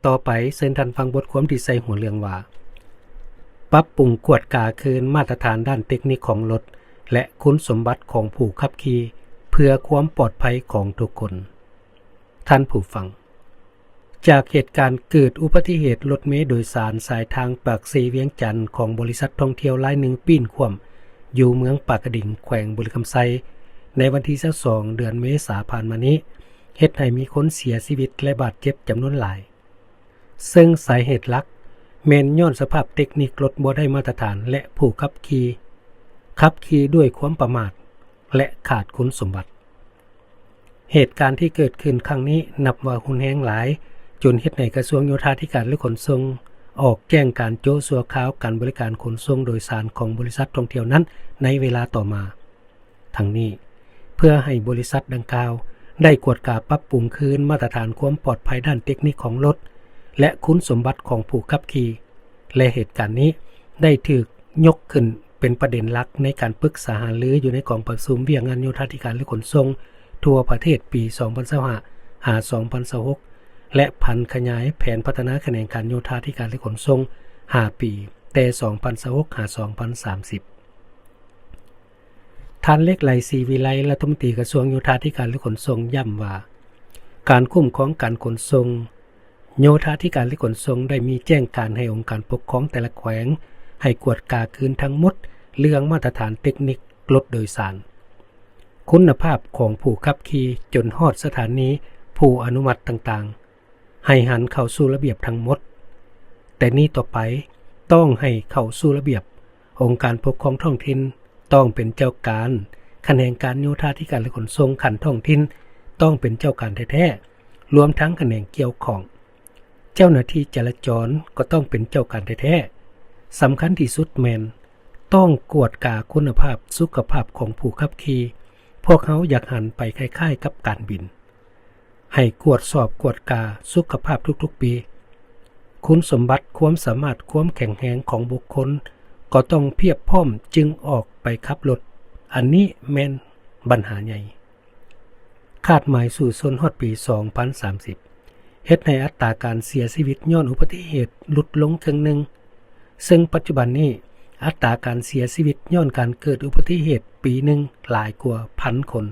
ຕໍ່ໄປເຊີນທ່ານຟັງບົດຄວາມທີ່ໃສ່ຫົວເລື່ອງວ່າ ປັບປຸງກວດກາຄືນມາດຕະຖານດ້ານເຕັກນິກຂອງລົດ ແລະ ຄຸນສົມບັດຂອງຜູ້ຂັບຂີ່ ເພື່ອຄວາມປອດໄພຂອງທຸກຄົນ. ທ່ານຜູ້ຟັງ, ຈາກເຫດການເກີດອຸບັດຕິເຫດລົດເມໂດຍສານສາຍທາງປາກເຊ-ວຽງຈັນ ຂອງບໍລິສັດທ່ອງທ່ຽວລາຍໜຶ່ງປີ້ນຂວ້ຳ ຢູ່ເມືອງປາກກະດິງ ແຂວງບໍລິຄຳໄຊ ໃນວັນທີຊາວສອງ ເດືອນເມສາຜ່ານມານີ້ ເຮັດໃຫ້ມີຄົນເສຍຊີວິດ ແລະ ບາດເຈັບຈຳນວນຫຼາຍ. ເຊິ່ງສາເຫດຫຼັກແມ່ນຍ້ອນສະພາບເຕັກນິກລົດບໍ່ໄດ້ມາດຕະຖານ ແລະ ຜູ້ຂັບຂີ່ ຂັບຂີ່ດ້ວຍຄວາມປະໝາດ ແລະ ຂາດຄຸນສົມບັດ. ເຫດການທີ່ເກີດຂຶ້ນຄັ້ງນີ້ນັບວ່າຮຸນແຮງຫຼາຍ, ຈົນເຮັດໃຫ້ກະຊວງໂຍທາທິການ ແລະ ຂົນສົ່ງ ອອກແຈ້ງການໂຈະຊົ່ວຄາວການບໍລິການຂົນສົ່ງໂດຍສານຂອງບໍລິສັດທ່ອງທ່ຽວນັ້ນໃນເວລາຕໍ່ມາ. ທັງນີ້, ເພື່ອໃຫ້ບໍລິສັດດັ່ງກ່າວໄດ້ກວດກາປັບປຸງຄືນມາດຕະຖານຄວາມປອດໄພດ້ານເຕັກນິກຂອງລົດ ແລະ ຄຸນສົມບັດຂອງຜູ້ຂັບຂີ່ ແລະ ເຫດການນີ້ໄດ້ຖືກຍົກຂຶ້ນເປັນປະເດັນຫຼັກໃນການປຶກສາຫາລືຢູ່ໃນກອງປະຊຸມວຽກງານໂຍທາທິການ ແລະ ຂົນສົ່ງທົ່ວປະເທດປີສອງພັນຊາວຫ້າ ຫາ ສອງພັນຊາວຫົກ ແລະ ຜັນຂະຫຍາຍແຜນພັດທະນາຂະແໜງການໂຍທາທິການ ແລະ ຂົນສົ່ງຫ້າປີ ແຕ່ສອງພັນຊາວຫົກ ຫາ ສອງພັນສາມສິບ. ທ່ານ ເລັກໄລ ສີວິໄລ ລັດຖະມົນຕີກະຊວງໂຍທາທິການ ແລະ ຂົນສົ່ງ ຢ້ຳວ່າ ການຄຸ້ມຄອງການຂົນສົ່ງ ໂຍທາທິການ ແລະ ຂົນສົ່ງ ໄດ້ມີແຈ້ງການໃຫ້ອົງການປົກຄອງແຕ່ລະແຂວງ ໃຫ້ກວດກາຄືນທັງໝົດເລື່ອງມາດຕະຖານເຕັກນິກລົດໂດຍສານ, ຄຸນນະພາບຂອງຜູ້ຂັບຂີ່ ຈົນຮອດສະຖານີຜູ້ອະນຸມັດຕ່າງໆ ໃຫ້ຫັນເຂົ້າສູ່ລະບຽບທັງໝົດ. ແຕ່ນີ້ຕໍ່ໄປຕ້ອງໃຫ້ເຂົ້າສູ່ລະບຽບ. ອົງການປົກຄອງທ້ອງຖິ່ນຕ້ອງເປັນເຈົ້າການ, ຂະແໜງການໂຍທາທິການ ແລະ ຂົນສົ່ງຂັ້ນທ້ອງຖິ່ນຕ້ອງເປັນເຈົ້າການແທ້ໆ, ລວມທັງຂະແໜງກ່ຽວຂ້ອງ. ເຈົ້າໜ້າທີ່ຈະລາຈອນກໍຕ້ອງເປັນເຈົ້າການແທ້ໆ. ສຳຄັນທີ່ສຸດແມ່ນຕ້ອງກວດກາຄຸນນະພາບສຸຂະພາບຂອງຜູ້ຂັບຂີ່. ພວກເຮົາຢາກຫັນໄປຄ້າຍໆກັບການບິນ. ໃຫ້ກວດສອບກວດກາສຸຂະພາບທຸກໆປີ. ຄຸນສົມບັດ, ຄວາມສາມາດ, ຄວາມແຂງແຮງຂອງບຸກຄົນກໍຕ້ອງພຽບພ້ອມຈຶ່ງອອກໄປຂັບລົດ. ອັນນີ້ແມ່ນບັນຫາໃຫຍ່. ຄາດໝາຍສູ້ຊົນຮອດປີສອງພັນສາມສິບ ເຮັດໃຫ້ອັດຕາການເສຍຊີວິດຍ້ອນອຸບັດຕິເຫດຫຼຸດລົງເຄິ່ງໜຶ່ງ. ເຊິ່ງປັດຈຸບັນນີ້ ອັດຕາການເສຍຊີວິດຍ້ອນການເກີດອຸບັດຕິເຫດປີໜຶ່ງຫຼາຍກວ່າພັນຄົນ.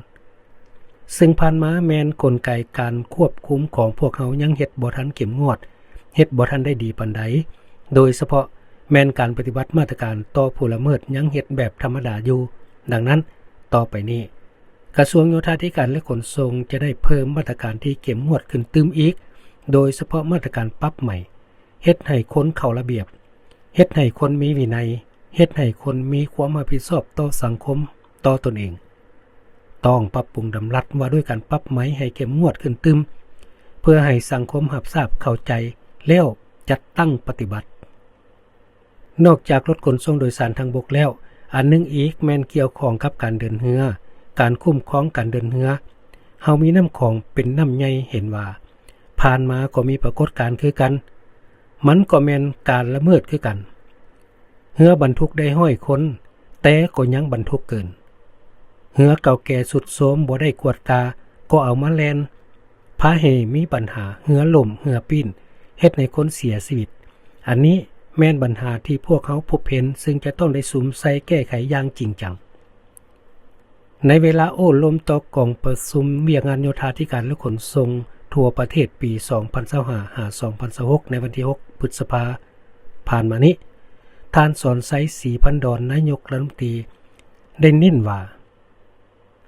ເຊິ່ງຜ່ານມາແມ່ນກົນໄກການຄວບຄຸມຂອງພວກເຮົາຍັງເຮັດບໍ່ທັນເຂັ້ມງວດ, ເຮັດບໍ່ທັນໄດ້ດີປານໃດ, ໂດຍສະເພາະແມ່ນການປະຕິບັດມາດຕະການຕໍ່ຜູ້ລະເມີດຍັງເຮັດແບບທຳມະດາຢູ່. ດັ່ງນັ້ນ, ຕໍ່ໄປນີ້, ກະຊວງໂຍທາທິການ ແລະ ຂົນສົ່ງ ຈະໄດ້ເພີ່ມມາດຕະການທີ່ເຂັ້ມງວດຂຶ້ນຕື່ມອີກ, ໂດຍສະເພາະມາດຕະການປັບໃໝ ເຮັດໃຫ້ຄົນເຂົ້າລະບຽບ, ເຮັດໃຫ້ຄົນມີວິໄນ, ເຮັດໃຫ້ຄົນມີຄວາມຮັບຜິດຊອບຕໍ່ສັງຄົມ, ຕໍ່ຕົນເອງ. ຕ້ອງປັບປຸງດຳລັດວ່າດ້ວຍການປັບໃໝໃຫ້ເຂັ້ມງວດຂຶ້ນຕື່ມ, ເພື່ອໃຫ້ສັງຄົມຮັບຊາບເຂົ້າໃຈ ແລ້ວຈັດຕັ້ງປະຕິບັດ. ນອກຈາກລົດຂົນສົ່ງໂດຍສານທາງບົກແລ້ວ, ອັນໜຶ່ງອີກແມ່ນກ່ຽວຂ້ອງກັບການເດີນເຮືອ, ການຄຸ້ມຄອງການເດີນເຮືອ. ເຮົາມີນ້ຳຂອງເປັນນ້ຳໃຫຍ່ເຫັນວ່າ ຜ່ານມາກໍມີປາກົດການຄືກັນ, ມັນກໍແມ່ນການລະເມີດຄືກັນ. ເຮືອບັນທຸກໄດ້ຮ້ອຍຄົນ, ແຕ່ກໍຍັງບັນທຸກເກີນ. ເຮືອເກົ່າແກ່ຊຸດໂຊມບໍ່ໄດ້ກວດກາ, ກໍເອົາມາແລ່ນ, ພາໃຫ້ມີບັນຫາເຮືອລົ້ມ, ເຮືອປີ້ນ, ເຮັດໃຫ້ຄົນເສຍຊີວິດ. ອັນນີ້ແມ່ນບັນຫາທີ່ພວກເຮົາພົບເຫັນ, ຊຶ່ງຈະຕ້ອງໄດ້ສຸມໃສ່ແກ້ໄຂຢ່າງຈິງຈັງ. ໃນເວລາໂອ້ລົມຕໍ່ກອງປະຊຸມວຽກງານໂຍທາທິການ ແລະ ຂົນສົ່ງທົ່ວປະເທດປີສອງພັນຊາວຫ້າ ຫາ ສອງພັນຊາວຫົກ ໃນວັນທີຫົກ ພຶດສະພາ ຜ່ານມານີ້, ທ່ານ ສອນໄຊ ສີພັນດອນ ນາຍົກລັດຖະມົນຕີ ໄດ້ເນັ້ນວ່າ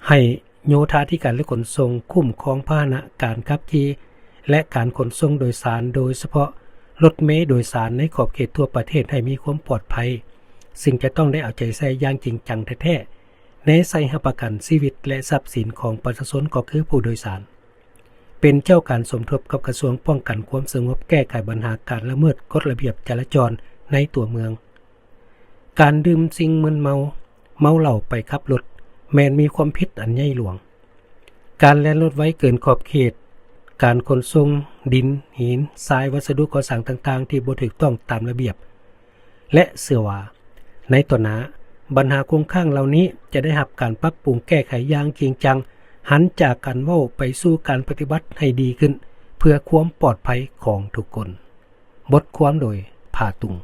ໃຫ້ໂຍທາທິການ ແລະ ຂົນສົ່ງຄຸ້ມຄອງພາຫະນະການຂັບຂີ່ ແລະ ການຂົນສົ່ງໂດຍສານ, ໂດຍສະເພາະລົດເມໂດຍສານໃນຂອບເຂດທົ່ວປະເທດໃຫ້ມີຄວາມປອດໄພ, ຊຶ່ງຈະຕ້ອງໄດ້ເອົາໃຈໃສ່ຢ່າງຈິງຈັງແທ້ໆ ແນໃສ່ຮັບປະກັນຊີວິດ ແລະ ຊັບສິນຂອງປະຊາຊົນ ກໍຄືຜູ້ໂດຍສານ. ເປັນເຈົ້າການສົມທົບກັບກະຊວງປ້ອງກັນຄວາມສະຫງົບ ແກ້ໄຂບັນຫາການລະເມີດກົດລະບຽບຈະລາຈອນໃນຕົວເມືອງ. ການດື່ມສິ່ງມຶນເມົາ, ເມົາເຫຼົ້າໄປຂັບລົດ ແມ່ນມີຄວາມຜິດອັນໃຫຍ່ຫຼວງ. ການແລ່ນລົດໄວເກີນຂອບເຂດ, ການຂົນສົ່ງດິນ, ຫີນ, ຊາຍ, ວັດສະດຸກໍ່ສ້າງຕ່າງໆ ທີ່ບໍ່ຖືກຕ້ອງຕາມລະບຽບ ແລະ ເຊື່ອວ່າໃນຕໍ່ໜ້າ, ບັນຫາຄົງຄ້າງເຫຼົ່ານີ້ຈະໄດ້ຮັບການປັບປຸງແກ້ໄຂຢ່າງຈິງຈັງ, ຫັນຈາກການເວົ້າໄປສູ່ການປະຕິບັດໃຫ້ດີຂຶ້ນ, ເພື່ອຄວາມປອດໄພຂອງທຸກຄົນ. ບົດຄວາມໂດຍ ຜາຕຸງ.